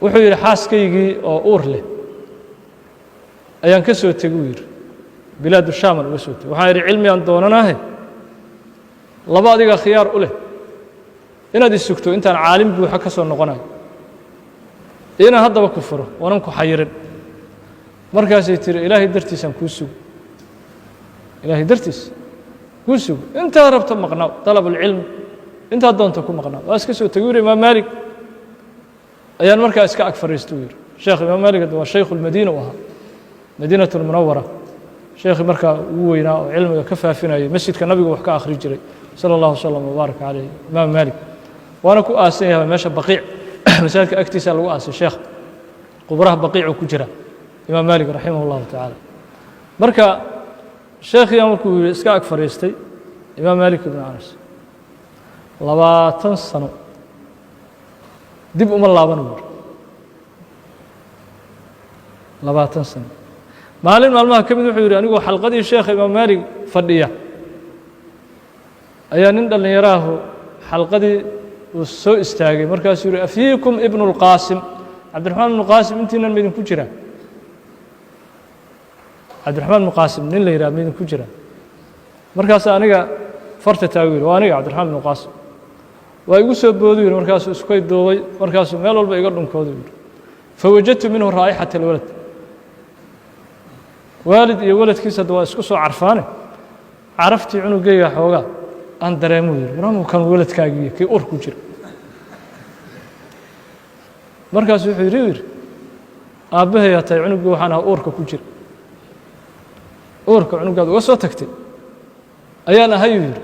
Wuxuu yidhi, xaaskaygii oo uur leh ayaan ka soo tegey, uu yidhi, bilaadu Shaaman uga soo tegey. Waxaan idhi, cilmigaan doonanahe, laba adigaa khiyaar u leh: inaad isugto intaan caalim buuxa ka soo noqonayo iyo inaan haddaba ku furo oonan ku xayirin. Markaasay tiri, Ilaahay dartiisaan kuu sugo, Ilaahay dartiis kuu sugo, intaad rabto maqnaaw, dalabulcilmi intaad doonto ku maqnaaw. Waa iska soo tegey, yuri. Imaam Maalik ayaan markaa iska ag fadhiista, uu yidhi. Sheekh Imaam Maalik hadda waa shaykhu lmadiina u ahaa, Madiinat Lmunawara, sheekhii markaa ugu weynaa oo cilmiga ka faafinayay, masjidka Nabigu wax ka akhri jiray, sala allahu wasalam wbaaraka caleyh, Imaam Maalik. Waana ku aasan yahay meesha Baqiic, masaajidka agtiisa lagu aasay sheekh, qubraha Baqiicuu ku jira Imaam Maalik raximah اllahu tacaala. Marka sheekhiyaa markuu yihi iska ag fadhiistay Imaam Maalik ibnu Anas, 20 sano dib uma laaban, uu yidhi. 20 sano. Maalin maalmaha ka mid, wuxuu yidhi, anigoo xalqadii sheekha Imaam Maalik fadhiya ayaa nin dhallinyaraahu xalqadii uu soo istaagay. Markaasuu yihi, afiikum ibnu اlqaasim, Cabdiraxmaan ibnu Qaasim intiinan ma idinku jiraa? Cabdiraxmaan ibnu Qaasim nin la yidhaha ma idinku jiraa? Markaasa aniga farta taagu yidhi, waa aniga Cabdiraxmaan ibnu Qaasim. Waa igu soo boodu yidhi. Markaasuu iskay duubay, markaasuu meel walba iga dhunkoodu yidhi. Fawajadtu minhu raa'ixata alwalad. Waalid iyo waladkiisa hadda waa isku soo carfaane, caraftii cunugeyga xoogaa aan dareemuu yidhi. Waraamukan waladkaagiiyo kii ur ku jira. Markaasu wuxuu yidhi, aabbahayaa tahay, cunuggii waxaan ahaa uurka ku jira, uurka cunugaad uga soo tagtay ayaan ahayuu yidhi.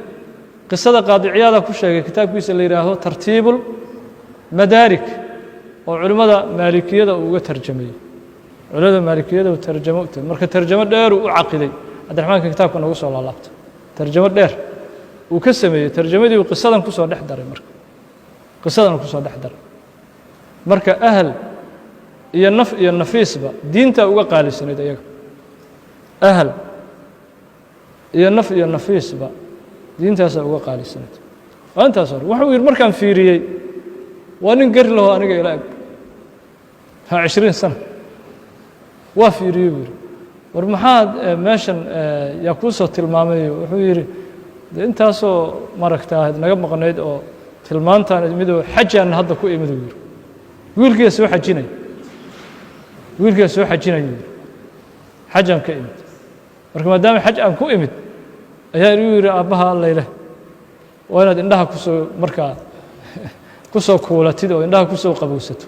Qisada Qaadiciyaada ku sheegay kitaabkiisa la yidhaaho Tartiibul Madaarik, oo culimmada Maalikiyada uu uga tarjameeyey, culimada Maalikiyada uu tarjamo u tahay. Marka tarjamo dheeruu u caqiday Cabdiraxmaanka kitaabka noogu soo laalaabtay, tarjamo dheer uu ka sameeyey. Tarjamadii uu qisadan ku soo dhex daray, marka qisadan ku soo dhex daray. Marka ahal iyo naf iyo nafiisba diintaa uga qaalisanayd ayaga. Ahal iyo naf iyo nafiisba diintaasaa uga qaalisanayd. Waa intaas hore. Wuxuu yidhi, markaan fiiriyey, waa nin gari laho aniga ila eg, ha 20 sana. Waa fiiriyey, buu yidhi. War maxaad meeshan yaa kuu soo tilmaamay? Wuxuu yidhi, de intaasoo maaragtaa naga maqnayd oo tilmaantaan midoo xajaan hadda ku imid, uu yidhi. Wiilkiyaa soo xajinaya, wiilkiyaa soo xajinaya, yidhi, xajaan ka imid. Marka maadaama xaj aan ku imid ayaa igu yidhi, aabbaha allayleh waa inaad indhaha kusoo markaa kusoo kuulatid oo indhaha kusoo qabowsato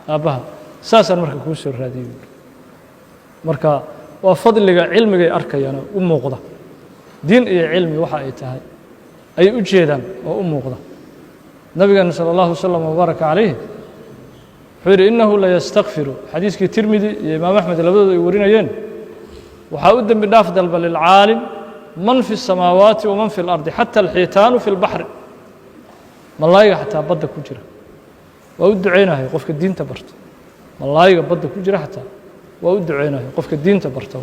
aabbaha, saasaan marka kuu soo raadiyey. Marka waa fadliga cilmigay arkayaan oo u muuqda. Diin iyo cilmi waxa ay tahay ayay u jeedaan oo u muuqda. Nabigeena salى اllahu wasalam wbaaraka calayh wuxuu yidhi, inahu layastakfiru, xadiiskii Tirmidi iyo Imaam Axmed labadooda ay warinayeen, waxaa u dembi dhaaf dalba lilcaalim man fi الsamaawaati waman fi اlardi, xata alxiitaanu fi اlbaxri, malaayiga xataa badda ku jira waa u duceynayo qofka diinta barta. Malaayiga badda ku jira xataa waa u duceynayo qofka diinta barta.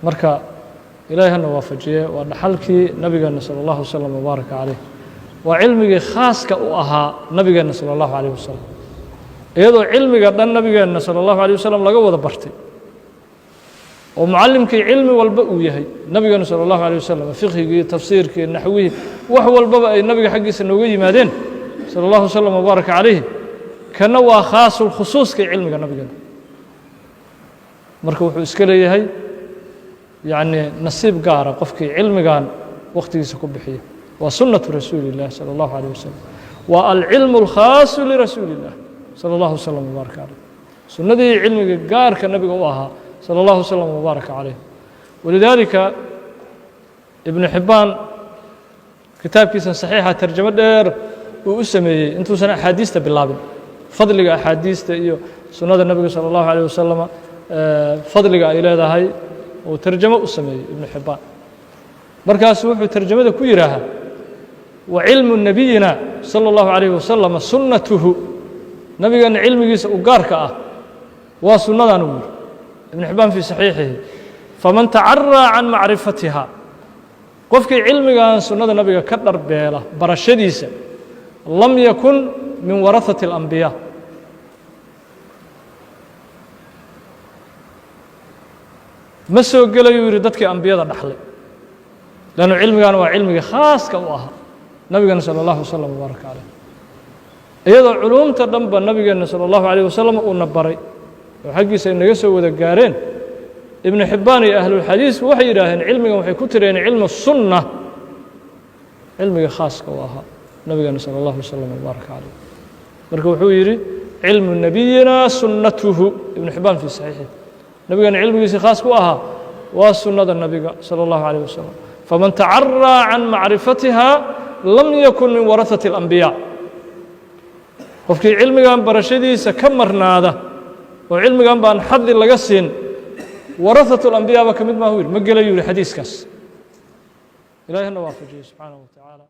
Marka Ilahay hana waafajiye. Waa dhaxalkii nabigeena salى اllahu wasalam wbaaraka calayh, waa cilmigii khaaska u ahaa nabigeenna salى اllahu alayh wasalam, iyadoo cilmiga dhan nabigeenna salى اllahu alيه wasalam laga wada bartay oo mucallimkii cilmi walba uu yahay nabigeenu salى اllahu alيه wasalam, fiqhigii, tafsiirkii, naxwihii, wax walbaba ay nabiga xaggiisa nooga yimaadeen salى اllahu wasalam wbaaraka calayh. Kana waa khaasulkhusuuskii cilmiga nabigeena. Marka wuxuu iska leeyahay yacni nasiib gaara qofkii cilmigan wakhtigiisa ku bixiya. Waa sunaةu rasuuli الlah salى اllahu alيه wasalam, waa alcilmu اlkhaasu lirasuuli الlah salى اllahu wasalam wbaaraka calayh, sunnadii cilmiga gaarka nabiga u ahaa salى اllahu wasalam wbaaraka calayh. Walidaalika Ibnu Xibbaan kitaabkiisan saxiixa tarjamo dheer uu u sameeyey intuusan axaadiista bilaabin, fadliga axaadiista iyo sunnada nebiga salى اllahu alيه wasalama fadliga ay leedahay uu tarjamo u sameeyey Ibnu Xibbaan. Markaasu wuxuu tarjamada ku yidhaahaa, wa cilmu nabiyina salى اllahu alayh wasalam sunnatuhu, nabigeena cilmigiisa u gaarka ah waa sunnadan, uu yidhi Ibnu Xibbaan fii saxiixihi. Faman tacaraa can macrifatiha, qofkii cilmigan sunnada nabiga ka dharbeela barashadiisa, lam yakun min waraثati اlambiyaa. Ma soo gelayuu yidhi dadkii ambiyada dhaxlay, lannu cilmigan waa cilmigii khaaska u ahaa nabigana salى اllahu wasalam wbaaraka caleyh, iyadoo culuumta dhanba nabigeenna salى اllahu alayh wasalam uuna baray oo xaggiisa ay naga soo wada gaareen. Ibnu Xibbaan iyo ahlulxadiisku waxay yidhaaheen cilmigan waxay ku tireen cilmu sunna, cilmiga khaaska u ahaa nabigeena salى اllahu wasalam wbaaraka caleyh. Marka wuxuu yidhi: "Cilmu nabiyina sunnatuhu." Ibnu Xibbaan fii saxiixi, nabigeena cilmigiisii khaaska u ahaa waa sunnada nabiga salى اllahu alayh wasalam. "Faman tacaraa can macrifatiha lam yakun min waraثati اlambiyaa." Qofkii cilmigan barashadiisa ka marnaada oo cilmigan baan xadi laga siin, waraثaة اlambiyaaba ka mid maahu yidhi, ma gelayu yihi xadiiskaas. Ilahi hana waafajiyo subxaanaه wa tacaala.